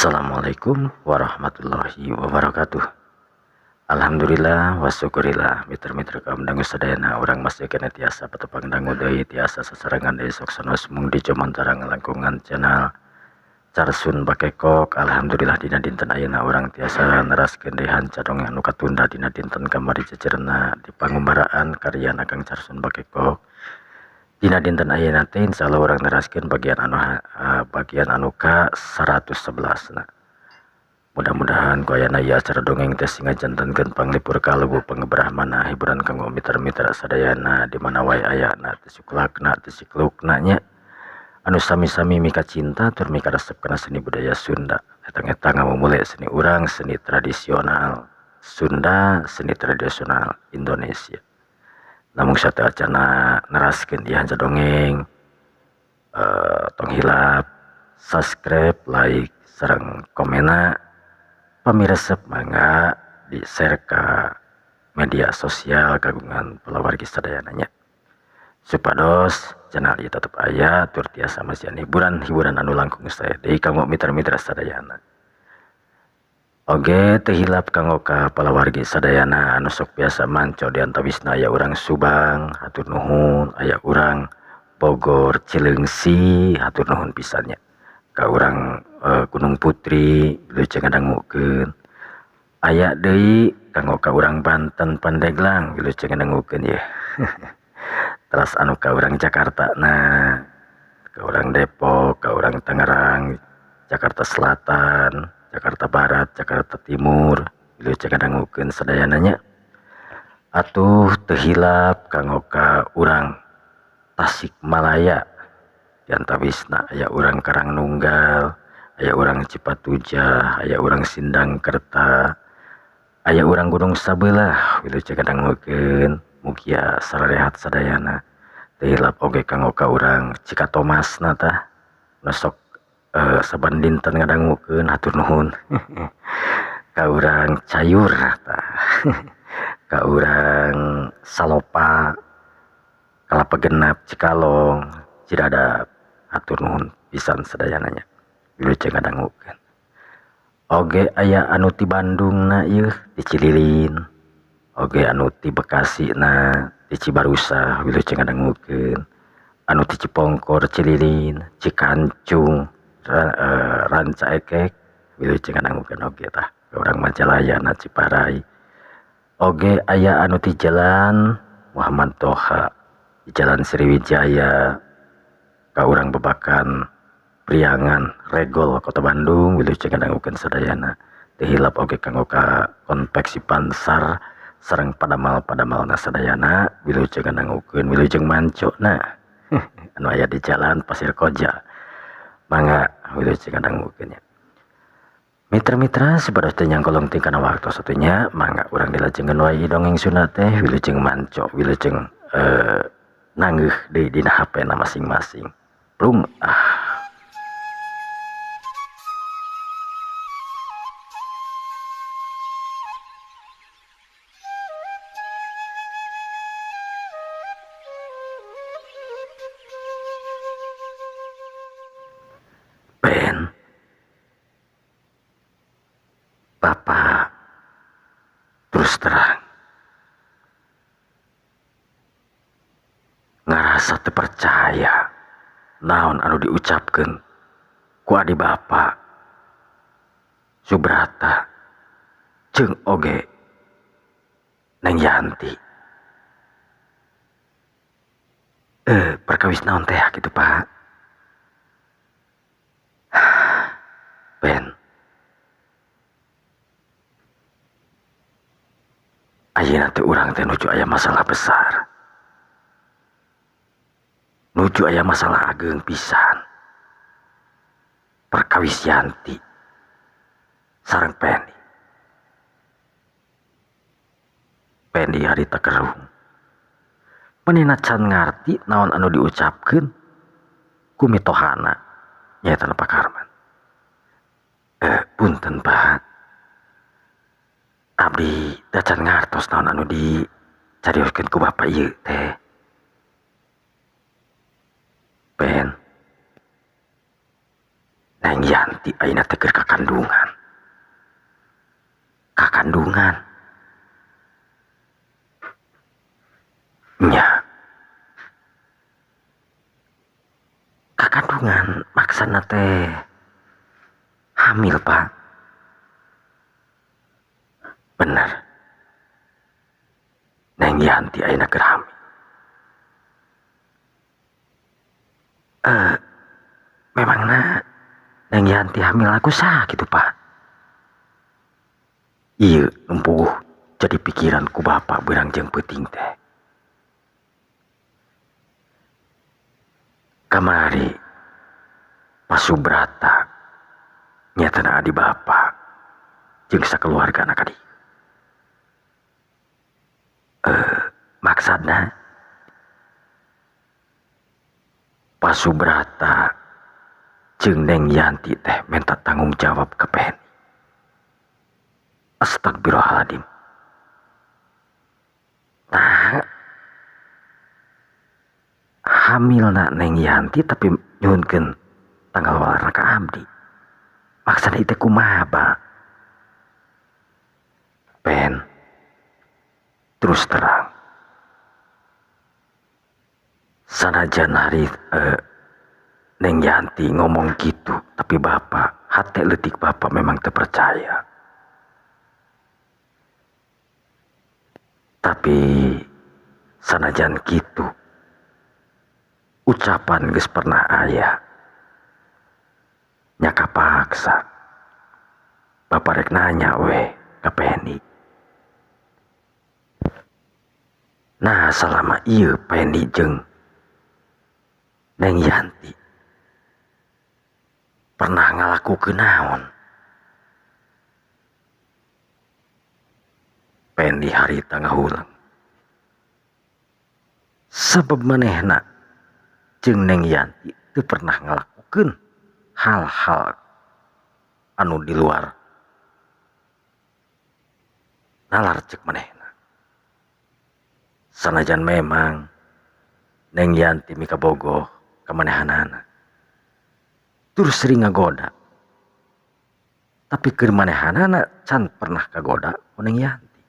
Assalamualaikum warahmatullahi wabarakatuh. Alhamdulillah wa syukurillah mitra-mitra kaum dangu sadayana urang masih kena tiasa patepang dangu deui tiasa sasarengan deui sok sanos mung di Jomantara ngalangkungan channel Carsun Bakekok. Alhamdulillah dina dinten ayeuna urang tiasa neraskeun deui hanca dongeng anu katunda dina dinten kamari cecerna di pangumbaraan karyana Kang Carsun Bakekok. Dina dinten ayeuna teh insyaallah urang neraskeun bagian anu ka 111 na. Mudah-mudahan ku ayana ieu acara dongeng teh sing ngajantenkeun panglipur kalbu pangebrahmana hiburan kanggo mitra-mitra sadayana di mana wae ayana teh suklakna teh siklukna nya anu sami-sami mika cinta tur mika resep kana seni budaya Sunda. Eta-eta ngamumule seni urang, seni tradisional Sunda, seni tradisional Indonesia. Namun sateuacana neraskeun ieu hanca dongeng, tong hilap subscribe, like, sareng komena. Pamiresep mangga di share ka media sosial kagungan palawargi sadayana nya. Supados channel ieu tetep aya tur tiasa masihan hiburan-hiburan anu langkung sae deui kanggo mitra-mitra sadayana. Oge teu hilap kanggo ka palawargi sadayana anu sok biasa manco di antawisna aya urang Subang, hatur nuhun, aya urang Bogor, Cileungsi, hatur nuhun pisan nya. Ka urang Gunung Putri wilujeng ngadangukeun. Aya deui kanggo ka urang Banten Pandeglang wilujeng ngadangukeun yeuh. Teras anu ka urang Jakarta na, ka urang Depok, ka urang Tangerang, Jakarta Selatan, Jakarta Barat, Jakarta Timur wilujeng ngadangukeun sadayana nya. Atuh teu hilap kanggo ka urang Tasikmalaya diantawisna aya urang Karangnunggal, aya urang Cipatujah, aya urang Sindangkerta, aya urang Gunung Sabelah wilujeng ngadangukeun. Mugia sararehat sadayana. Teu hilap oge kanggo ka urang Cikatomasna tah nu sok saban dinten ngadangukeun, hatur nuhun. Ka urang Cayur tah, ka urang Salopa, Kalapa Genap, Cikalong, Cidadap, hatur nuhun pisan sadayana nya wilujeng ngadangukeun. Oge aya anu ti Bandungna ieu ti Cililin, oge anu ti Bekasina ti Cibarusah wilujeng ngadangukeun, anu ti Cipongkor, Cililin, Cikancung, Ranca Ekek wilujeng ngadangukeun oge tah urang Majalaya na Ciparai. Oge aya anu ti Jalan Muhammad Toha, di Jalan Sriwijaya, ka urang Babakan Priangan, Regol, Kota Bandung wilujeng ngadangukeun sadayana. Teu hilap oge kanggo ka konveksi Pansar sareng padamal-padamalna sadayana wilujeng ngadangukeun, wilujeng mancona anu aya di Jalan Pasir Koja. Mangga wilujeng ngadangukeun nya. Mitra-mitra supados teu nyangkolong ting kana waktos atuh nya, mangga urang dilajengkeun wae dongeng Sunda teh wilujeng manco, wilujeng nanggeuh deui dina HP na masing-masing. Plung ah. Ben, Bapak terus terang ngarasa teu percaya naon anu diucapkeun ku adi Bapak Subrata jeung oge Neng Yanti. Perkawis naon teh kitu Pak? Ben, ayeuna teh urang teh nuju aya masalah besar, nuju aya masalah ageng pisan. Perkawis Yanti sareng Pendi. Pendi harita kerung. Manehna can ngarti naon anu diucapkeun ku mitohana nyaeta Pak Karman. Punten Pak, abdi teh can ngartos naon anu dicarioskeun ku bapak ieu teh. Ben, Neng Yanti ayeuna teh keur kakandungan. Kakandungan. Nya. Kakandungan maksana teh hamil, Pak. Bener. Neng Yanti ayeuna keur hamil. Memangna Neng Yanti hamil aku sah gitu, Pak? Ieu nempuh jadi pikiran ku bapak beurang jeung peuting teh. Kamari Pak Subrata nyatana adi bapak jeung sakeluargana ka dieu. Maksudna Pak Subrata jeung Neng Yanti teh minta tanggung jawab ke Penny. Astagfirullahaladzim. Nah, hamilna Neng Yanti tapi nyuhunkeun tanggal walarna ka abdi. Maksudna ieu teh kumaha, Pak? Pen, terus terang. Sanajan hari Neng Yanti ngomong gitu, tapi bapak, hati leutik bapak memang terpercaya. Tapi sanajan gitu, ucapan geus pernah aya. Nya kapaksa. Bapak rek nanya weh ka Pendi. Nah, selama ieu Pendi jeung Neng Yanti pernah ngalakukeun naon? Pendi harita ngahuleng. Sabab manehna jeung Neng Yanti teu pernah ngalakukeun hal-hal anu di luar nalar cek manehna. Sanajan memang Neng Yanti mikabogoh ka manehanana. Tur sering ngagoda. Tapi keur manehanana can pernah kagoda ku Neng Yanti.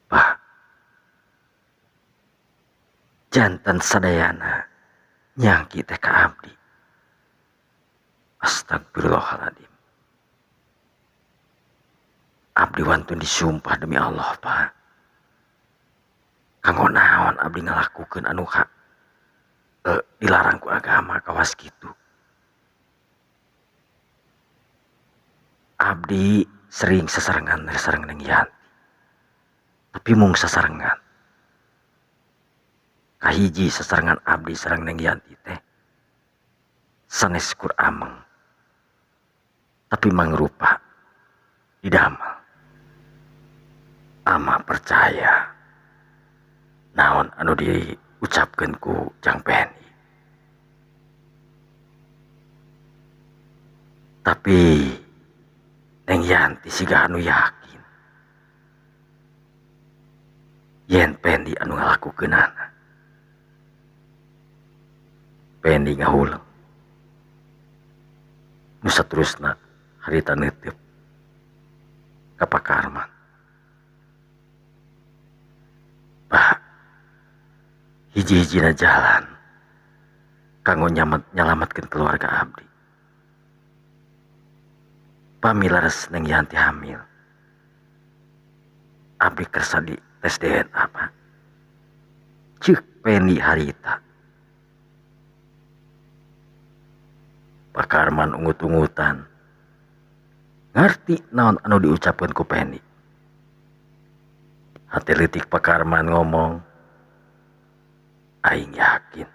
Bah, jantan sadayana nyangki teh ka abdi. Astagfirullahaladzim. Abdi wantun disumpah demi Allah, Pak. Kanggo naon abdi ngalakukeun anu hak dilarang ku agama kawas kitu. Abdi sering sasarengan sareng Neng Yanti. Tapi mung sasarengan. Kahiji sasarengan abdi sareng Neng Yanti teh sanes kur ameng. Tapi mangrupa didamel. Ama percaya naon anu diucapkeun ku Jang Pendi. Tapi Neng Yanti siga anu yakin yen Pendi anu ngalakukeunana. Pendi ngahuleng. Nu saterusna harita neuteup ka Pak Karman. Pak, hiji-hijina jalan kanggo nyalametkeun keluarga abdi. Pami leres Neng Yanti hamil. Abdi kersa di tes DNA, Pak. Ceuk Pendi harita. Pak Karman ungut-ungutan. Ngerti naon anu diucapkeun ku Pendi. Hati leutik Pak Karman ngomong, aing yakin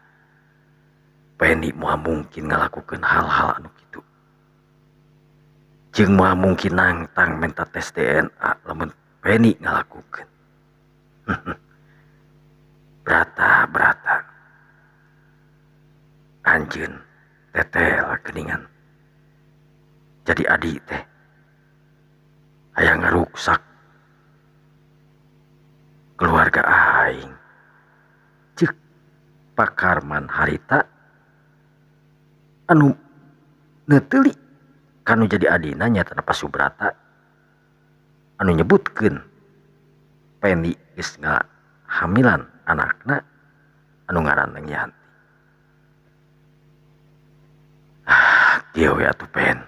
Pendi moal mungkin ngalakukeun hal-hal anu kitu. Jeung moal mungkin nangtang minta tes DNA lamun Pendi ngalakukeun. Brata, brata. Anjeun tetel geuningan. Jadi adi teh hayang ngaruksak keluarga aing. Ceuk Pak Karman harita anu Neuteli kanu jadi adina nyaeta Pak Subrata anu nyebutkeun Pendi geus ngahamilan anakna anu ngaran Neng Yanti. Ah, kieu we atuh Pen.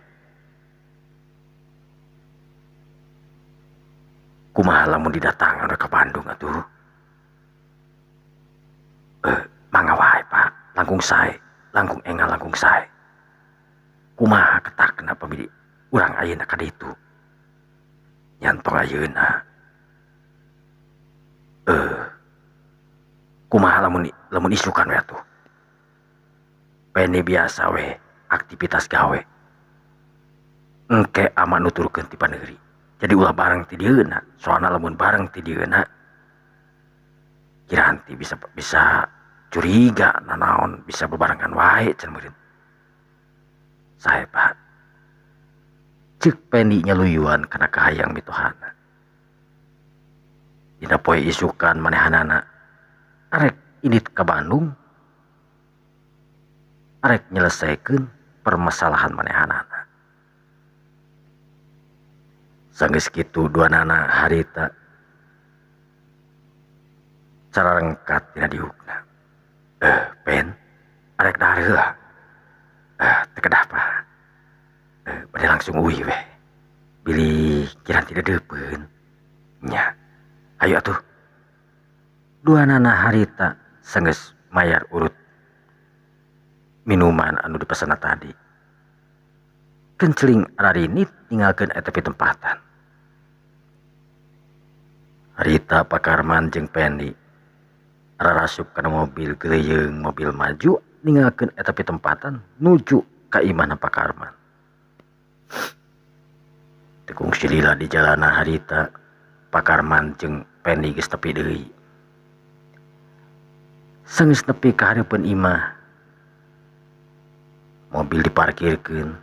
Kumaha lamun didatangan ka Bandung atuh? Mangga wae Pak, langkung sae, langkung engal langkung sae. Kumaha ketakna pamili urang ayeuna ka ditu? Nyantong ayeuna. Kumaha lamun lamun isukan we atuh? Pendi biasa we aktivitas gawe. Engke ama nuturkeun ti paneuri. Jadi ulah bareng ti dieuna, soalna lamun bareng ti dieuna Kiranti bisa bisa curiga nanaon bisa bebarengan wae cenah meureun. Sae Pak. Ceuk Pendi nyaluyuan kana kahayang mitohana. Dina poe isukan manehanana arek indit ka Bandung arek nyelesaikeun permasalahan manehanana. Sanggeus kitu duanana harita cararengkat dina diukna. Pen, arek dahar heula. Teu kedah Pak. Bade langsung uih weh. Bilih Kiranti dedeupeun. Nya, hayu atuh. Duanana harita sanggeus mayar urut minuman anu dipesenna tadi. Kenceling ararinit ninggalkeun eta pitempatan. Harita Pak Karman jeung Pendi rarasup kana mobil geleyeung mobil maju ninggalkeun eta pitempatan nuju ka imahna Pak Karman. Teu kungsi lila di jalana harita Pak Karman jeung Pendi geus tepi deui. Sanggeus nepi ka hareupeun imah, mobil diparkirkeun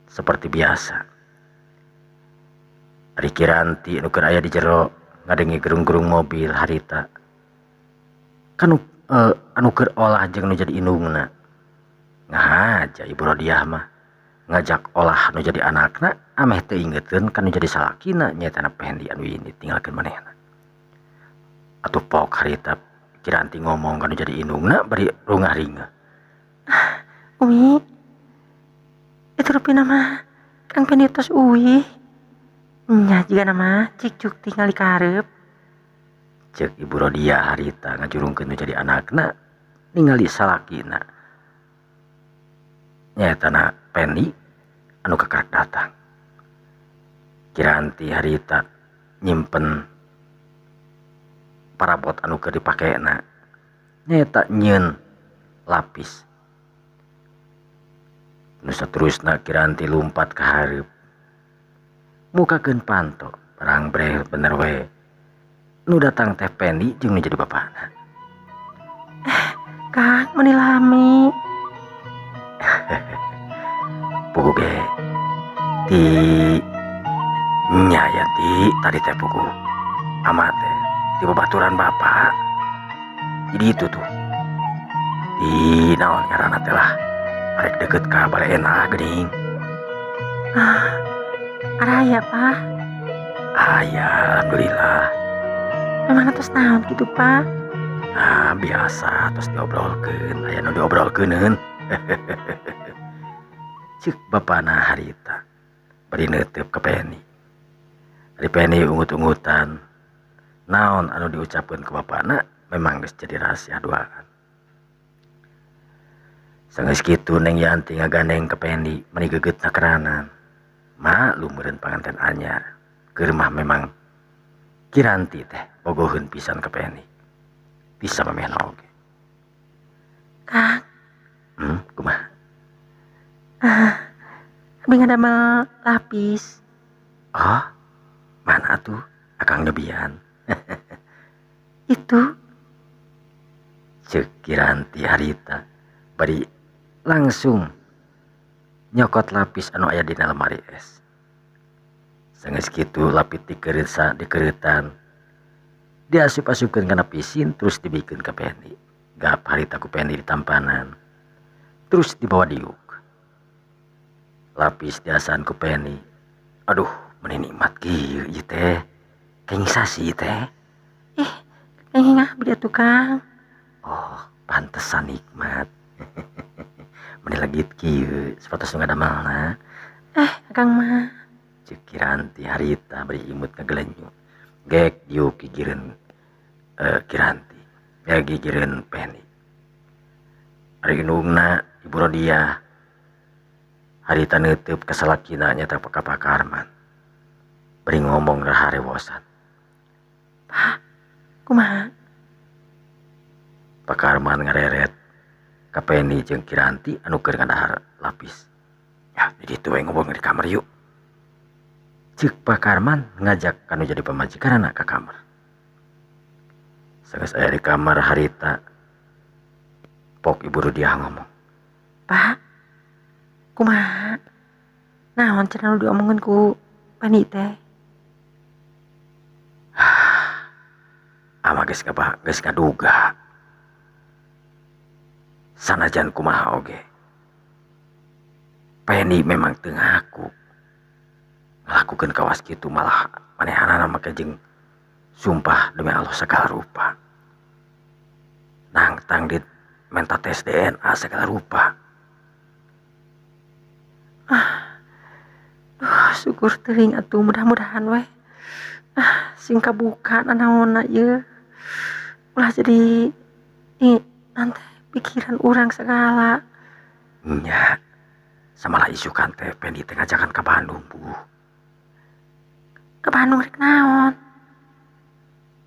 seperti biasa. Ari Kiranti nu keur aya di jero ngadenge gerung-gerung mobil harita. Kanu anu keur olah jeung nu jadi indungna. Ngahaja Ibu Rodiah mah ngajak olah nu jadi anakna ameh teu ingeteun ka nu jadi salakina nyaeta Pendi anu indit ninggalkeun manehna. Atuh pok harita Kiranti ngomong ka nu jadi indungna bari rungah-ringeh. Umi, itu rupina mah Kang Pendi tos uih. Nya jigana mah cikcuk tingali ka hareup. Ceuk Ibu Rodiah harita ngajurungkeun nu jadi anakna ningali salakina. Nyaeta Pendi anu kakarak datang. Kiranti harita nyimpen parabot anu keur dipakena nyaeta nyieun lapis. Nu saterusna Kiranti lumpat ka hareup. Mukakeun panto barang breh bener we. Nu datang teh Pendi jeung nu jadi bapana. Kang meuni lami. Puguh ge ti nya ya ti tadi teh puguh ama teh ti babaturan bapak. Jadi itu tuh di naon ngaranna teh lah arek deket ka bale enak geuning. Araya Pak. Aya alhamdulillah. Memang tos naon kitu Pak? Ah biasa tos diobrolkeun aya nu diobrolkeuneun. Ceuk bapana harita bari neuteup ka Pendi. Ari Pendi ungut-ungutan naon anu diucapkeun ku bapana memang geus jadi rahasia duaan. Sanggeus kitu Neng Yanti ngagandeng ka Pendi meni gegeutna keranan. Maklum meureun panganten anyar. Keur mah memang Kiranti teh bogoheun pisan ka Pendi. Bisa mamehna oge. Kang. Kumaha? Abi ngadamel lapis. Oh, mana atuh? Akang nyobian. Itu. Ceuk Kiranti harita bari langsung nyokot lapis anu aya dina lemari es. Sanggeus kitu lapis dikeureusa dikereutan. Diasup-asupkeun kana pisin terus dibikeun ka Pendi. Gap harita ku Pendi ditampanan. Terus dibawa diuk. Lapis diasaan ku Peni. Aduh, meni nikmat kieu ieu teh. Kenging sasi teh. Ih, kenging abdi atuh Kang. Oh, pantesan nikmat. Meni legit kieu sapertos nu ngadamelna. Eh, Akang mah. Ceuk Kiranti harita bari imut ngagelenyu. Gek diuk gigireun Kiranti. Gigireun Peni. Ari indungna Ibu Rodiah harita neuteub ka salakina nyaeta ka Pak Karman. Bari ngomong raharewosan. Pak, kumaha? Pak Karman ngareret ka Peni jeung Kiranti anu keur ngadahar lapis. Ya, di ditu we ngomong di kamar yuk. Ceuk Pak Karman ngajak kanu jadi pamajikanana ka kamar. Sanggeus aya di kamar harita, pok Ibu Rodiah ngomong. Pak, kumaha? Naon cenah nu diomongkeun ku Peni teh? Ama geus geus ngaduga. Sanajan kumaha oge. Peni memang teu ngaku. Ngalakukeun kawas kitu malah manehanana make jeung sumpah demi Allah segala rupa. Nangtang dit menta tes DNA segala rupa. Duh, syukur teuing atuh mudah-mudahan weh. Ah, sing kabuka nanaonna ieu. Ulah jadi nanti pikiran urang segala. Nya, samalah isukan teh Peni teh ngajakan ka Bandung, Bu. Ke Bandung rek naon?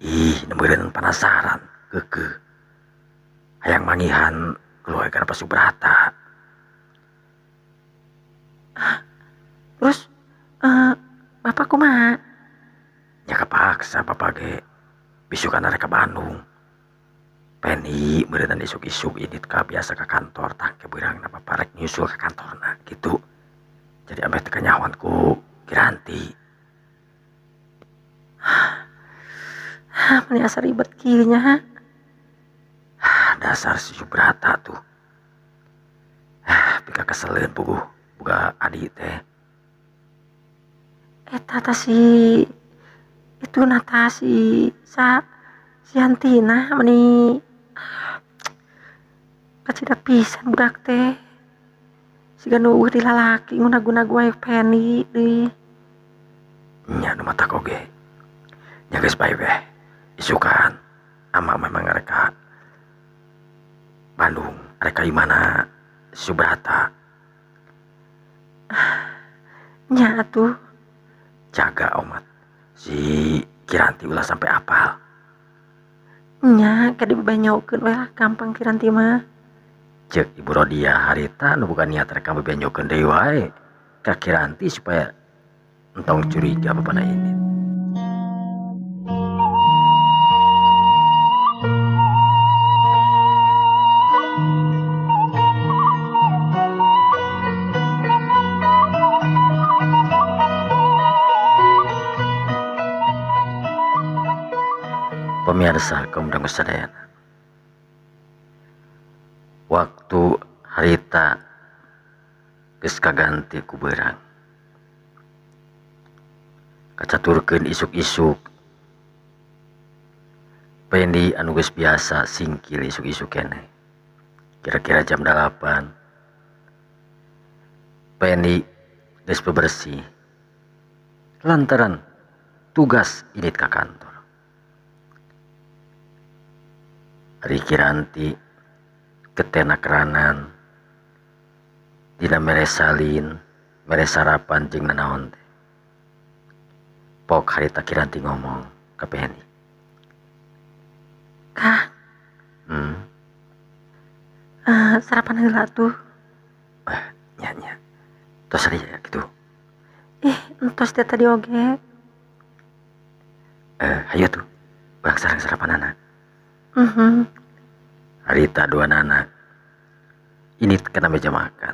Ih, meureun penasaran keukeuh. Hayang manggihan keluarga Pak Subrata. Terus bapak kumaha? Nya kapaksa bapak ge bisukan arek ka Bandung. Peni meureun isuk-isuk indit ka biasa ka kantor tah ke beurangna bapak rek nyusul ka kantorna gitu. Jadi ameh teu kanyahoan ku Kiranti. Hah, meni asa ribet kieu nya. Dasar si Subrata tuh. Pika keseleun puguh boga adi teh. Eta tah si itu nata si sa si Yantina meni kacida pisan budak teh. Siga nu eueuh di lalaki ngunag-gunag wae Peni deui. Nya nu matak oge. Nya geus bae weh. Isukan ama memang rek ka Bandung, rek ka imahna Subrata. Nya atuh. Jaga omat si Kiranti ulah sampai apal. Nya ke dibebenyokeun we lah gampang Kiranti mah. Ceuk Ibu Rodiah harita nu boga niat rek ngabebenyokeun deui wae ka Kiranti supaya entong curiga bapana ini. Pemirsa kaum dangu sadayana, waktu harita geus kaganti ku beurang, kacaturkeun isuk-isuk, Pendi anu geus biasa singkil isuk-isuk keneh, kira-kira jam 8, Pendi geus bebersih lantaran tugas indit ka kantor. Ari Kiranti ketena keranan dina mere salin mere sarapan jeung nanaon teh. Pok harita Kiranti ngomong ka Peni. Kang. Sarapan heula tuh. Nya nya. Tos ari ya kitu. Ih, entos teh tadi oge. Hayu tuh. Urang sareng sarapanana. Harita dua nana ini kena meja makan.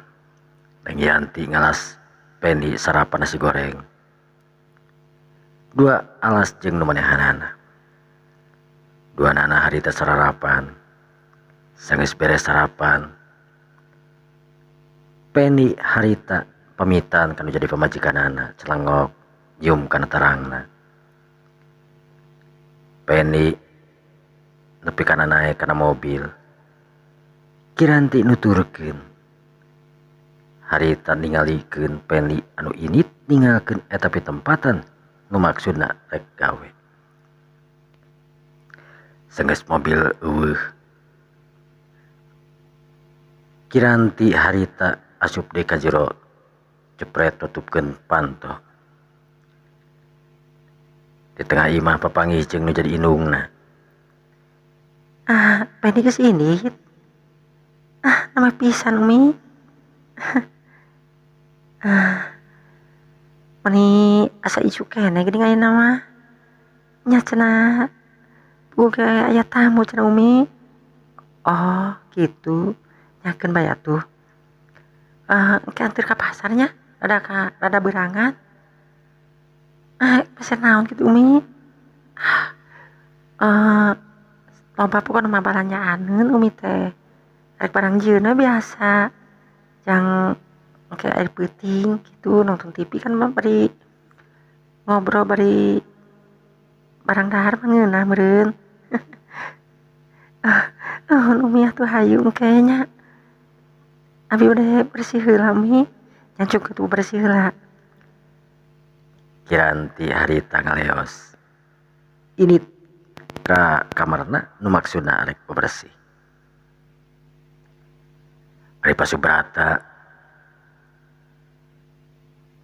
Neng Yanti ngalas Peni sarapan nasi goreng. Dua alas jeung nu manehanana. Dua nana harita sararapan. Sanggeus beres sarapan, Peni harita Pamitan kanu jadi pamajikanana celengok nyium kana tarangna. Pendi nepi kana naek kana mobil. Kiranti nuturkeun. Harita ningalikeun Pendi anu init ninggalkeun eta pitempatan nu maksudna rek gawe. Sanggeus mobil eueuh. Kiranti harita asup deui ka jero jepret nutupkeun panto. Di tengah imah papanggih jeung nu jadi indungna. Ah, Pendi geus indit. Ah, nama pisan Umi. Ah, meni asa isuk keneh geuning ayeuna mah. Nya cenah boga aya tamu cenah Umi. Oh, kitu. Nyakeun bae atuh. Engke anteur ka pasar nya, rada beurangan. Ah, pasar naon kitu Umi? Ah, loba pokona mah balanjaaneun Umi teh. Rek barang jieun we biasa. Jang engke air peuting kitu nonton TV kan mah bari ngobrol bari barang dahar mah ngeunah meureun. Ah, nuhun Umi atuh hayu engke nya. Abi udah bersih heula Umi, nyancuk atuh bersih heula. Kiranti harita ngaleos. Ini ka kamarna nu maksudna arek bebersih. Ari Pasubrata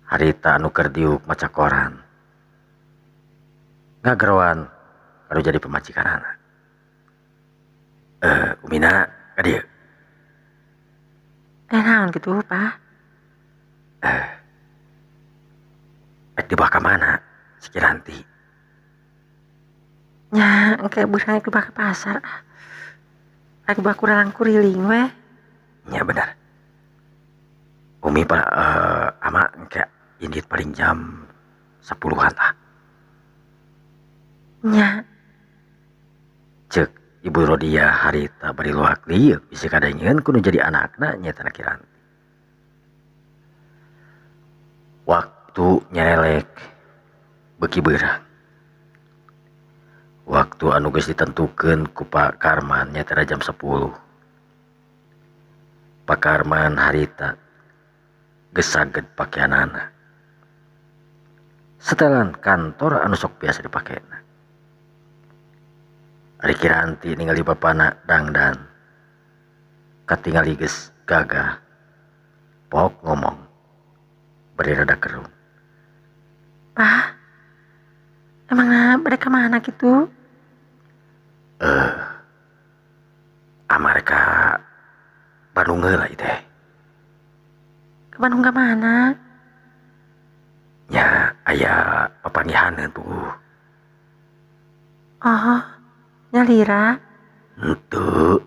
harita anu keur diuk maca koran. Ngageroan kanu jadi pamajikanana. Umina ka dieu. Naon kitu, Pak? Rek dibawa ka mana si Kiranti? Nya, engke beurang rek dibawa ka pasar ah. Rek dibawa kurang kuriling we. Nya bener. Umi pak ama engke indit paling jam 10-an lah. Nya. Ceuk Ibu Rodia harita bari luak lieu bisi kadengeun ku nu jadi anakna nyaeta Kiranti. Waktu nyerelek beuki beurang. Waktu anu geus ditentukeun ku Pak Karman nyaeta jam 10. Pak Karman harita geus saged pakeanana. Setelan kantor anu sok biasa dipakena. Ari Kiranti ningali bapana dangdan. Katingali geus gagah. Pok ngomong bari rada kerung. Pak, emangna bade ka mana kitu? Amar ka Bandung heula ieu teh. Ka Bandung ka mana? Nya aya papanggihaneun puguh. Oh, nyalira? Henteu.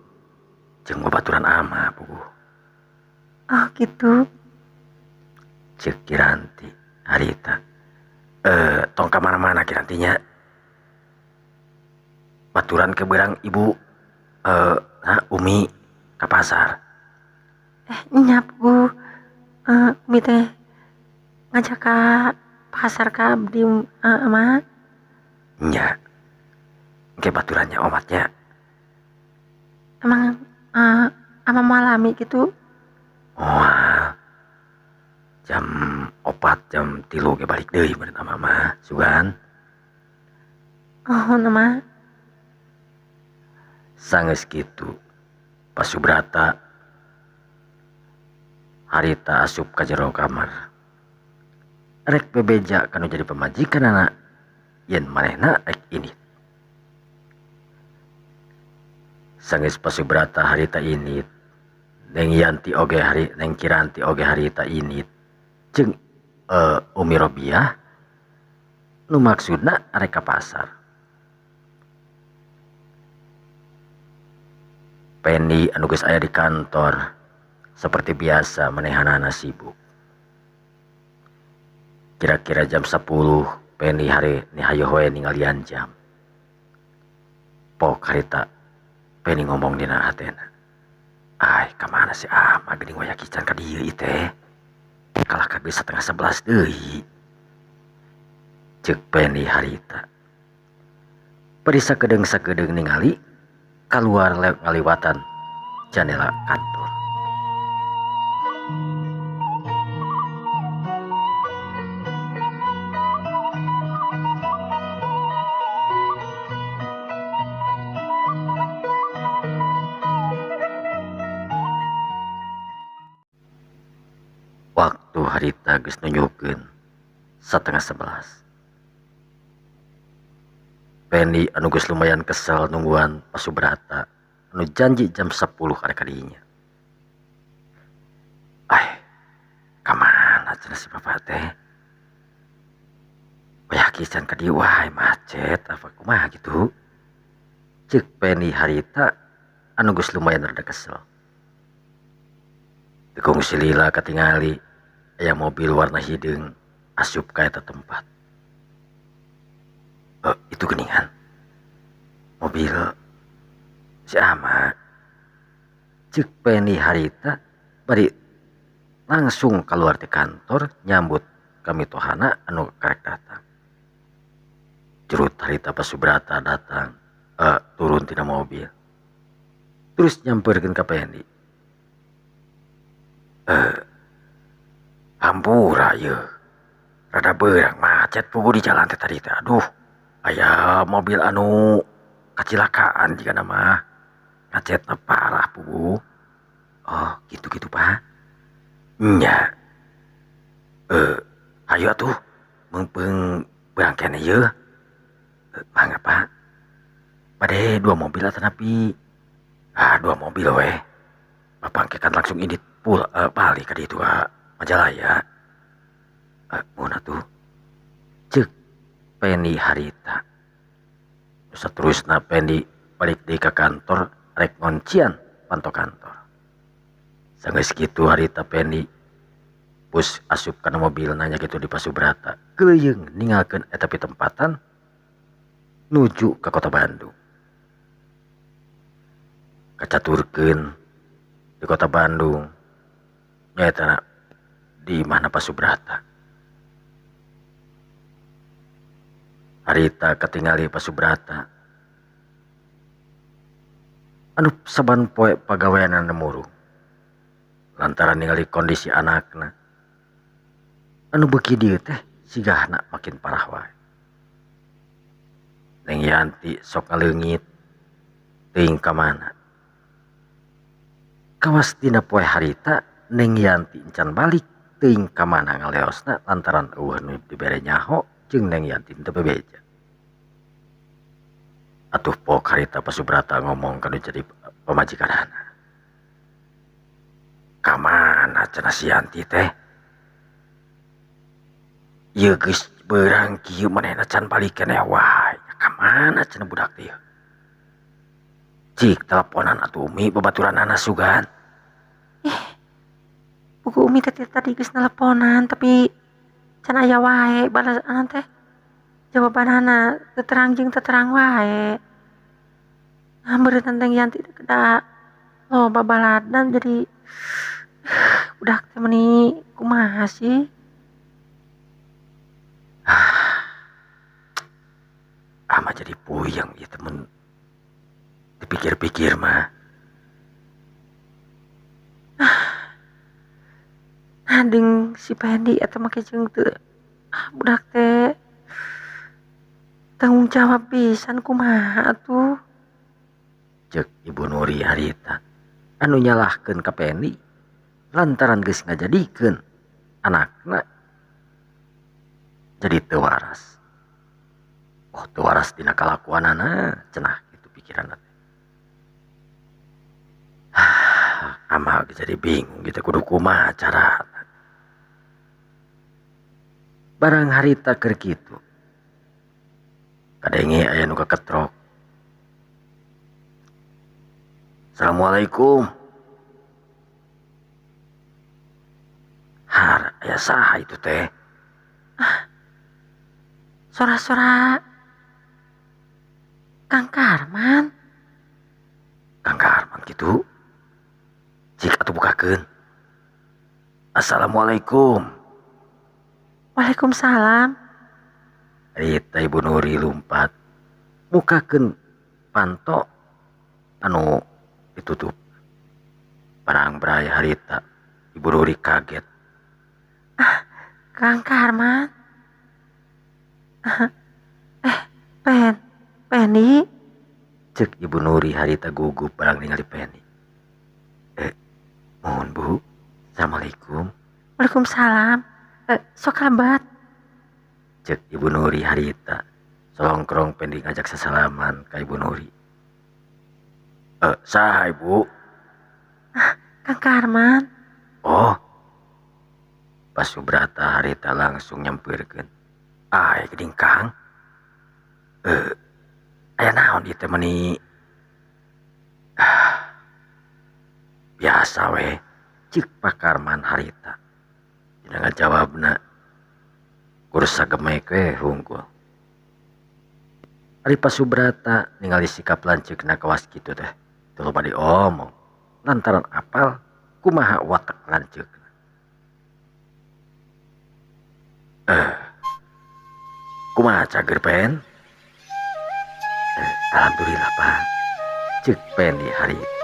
Jeung babaturan ama puguh. Oh, kitu. Ceuk Kiranti harita. Tong ka mana-mana Kirantinya. Baturan ke beurang ibu Umi ka pasar. Nya puguh. Umi teh ngajak ka pasar ka abdi ama. Nya. Engke baturannya omatnya. Emang ama moal lami kitu? Moal. Jam 4 jam 3 ge balik deui meureun ama mah sugan. Oh, ama. Sanggeus kitu Pasubrata harita asup ka jero kamar. Rek bebeja kanu jadi pamajikanana yen manehna rek indit. Sanggeus Pasubrata harita indit, Neng Yanti oge hari Neng Kiranti oge harita indit. Jeung Umi Robiah nu maksudna arek ka pasar. Pendi anu geus aya di kantor seperti biasa manehanana sibuk. Kira-kira jam 10 Pendi hari ni hayoh we ningalian jam. Pok harita Pendi ngomong dina hatena. Ai ka mana si Ama geuning waya kican ka dieu ieu teh. Kalah kabeh 10.30 deui. Ceuk Pendi harita. Bari sakedeung-sakedeung ningali kaluar ngaliwatan jandela kantor. Waktu harita geus nunjukkeun 10.30. Pendi anu geus lumayan kesel nungguan Pak Subrata anu janji jam 10 arek ka dinya. Ai, ka mana cenah si bapak teh? Wayah kieu ka dieu wae macet apa kumaha kitu? Ceuk Pendi harita anu geus lumayan rada kesel. Teu kungsi lila katingali aya mobil warna hideung asup ka eta tempat. Itu geningan mobil si Ama. Ceuk Pendi harita bari langsung keluar di kantor nyambut kamitohana anu karek datang. Curut harita Pak Subrata datang, turun tina mobil. Terus nyamperkeun ka Pendi. Hampura yeuh. Rada beurang macet puguh di jalan teh tadi teh. Aduh, aya mobil anu kacilakaan jigana mah. Macetna parah puguh. Oh, gitu-gitu Pak. Nya. Hayu atuh meungpeung beurang keneh yeuh. Mangga Pak. Bade 2 mobil atanapi? Ah, 2 mobil weh. Bapak engke kan langsung indit balik ka ditu ka Majalaya. Mun atuh. Ceuk Pendi harita. Saterusna Pendi balik deui ka kantor rek ngoncian panto kantor. Sanggeus kitu harita Pendi bus asup kana mobil nanya kitu di Pak Subrata. Keuleuyeung ninggalkeun eta pitempatan nuju ka kota Bandung. Kacaturkeun di kota Bandung nyaeta di mana Pak Subrata. Harita katingali Pak Subrata anu saban poe pagaweanana murung lantaran ningali kondisi anakna anu beuki dieu teh sigahna makin parah wae. Neng Yanti sok ngaleungit teuing ka mana. Kawas dina poe harita Neng Yanti encan balik teuing ka mana ngaleosna lantaran eueuh nu dibere nyaho jeung Neng Yanti teu bebeja. Atuh pok harita Pak Subrata ngomong ka nu jadi pamajikanana. Ka mana cenah si Yanti teh? Ieu geus beurang kieu manehna can balik keneh wae. Ka mana cenah budak teh? Cik teleponan atuh Umi babaturanana sugan. Buku Umi teh tadi geus teleponan tapi can aya wae balasan teh. Jawabanana teu terang jeung teu terang wae. Nah, beureun Neng Yanti teh da loba baladan jadi budak teh meuni kumaha sih? Ama jadi puyeng ieu temen. Dipikir-pikir mah. Nah, deung si Pendi eta make jeung teu budak teh tanggung jawab pisan kumaha atuh. Ceuk Ibu Nuri harita anu nyalahkeun ka Pendi lantaran geus ngajadikeun anakna jadi teu waras. Oh, teu waras dina kalakuanana cenah kitu pikiranna teh. Ama jadi bingung gitu kudu kumaha carana. Barang harita keur kitu kadenge aya nu kaketrok. Assalamualaikum. Har, aya saha itu teh? Sora-sora Kang Karman. Kang Karman gitu? Cik atuh bukakeun. Assalamualaikum. Waalaikumsalam. Harita Ibu Nuri lumpat mukakeun panto anu ditutup. Barang bray harita Ibu Nuri kaget. Ah, Kang Karman. Pen, Pendi. Cek Ibu Nuri harita gugup barang ningali Pendi. Mohon Bu. Assalamualaikum. Waalaikumsalam. Sok lebat. Cek Ibu Nuri harita. Solongkrong Pendi ngajak sesalaman ka Ibu Nuri. Saha Ibu? Kang Karman. Oh. Pas Subrata harita langsung nyampeurkeun. Ai geuning Kang. Aya naon ieu teh meuni? Biasa we. Cek Pak Karman harita. Dina ngajawabna kursa gemek we hungkul. Ari Pak Subrata ningali sikap lanceukna kawas kitu teh teu loba diomong lantaran apal kumaha watak lanceukna. Kumaha cager Pen? Alhamdulillah Pak. Cek Pendi harita.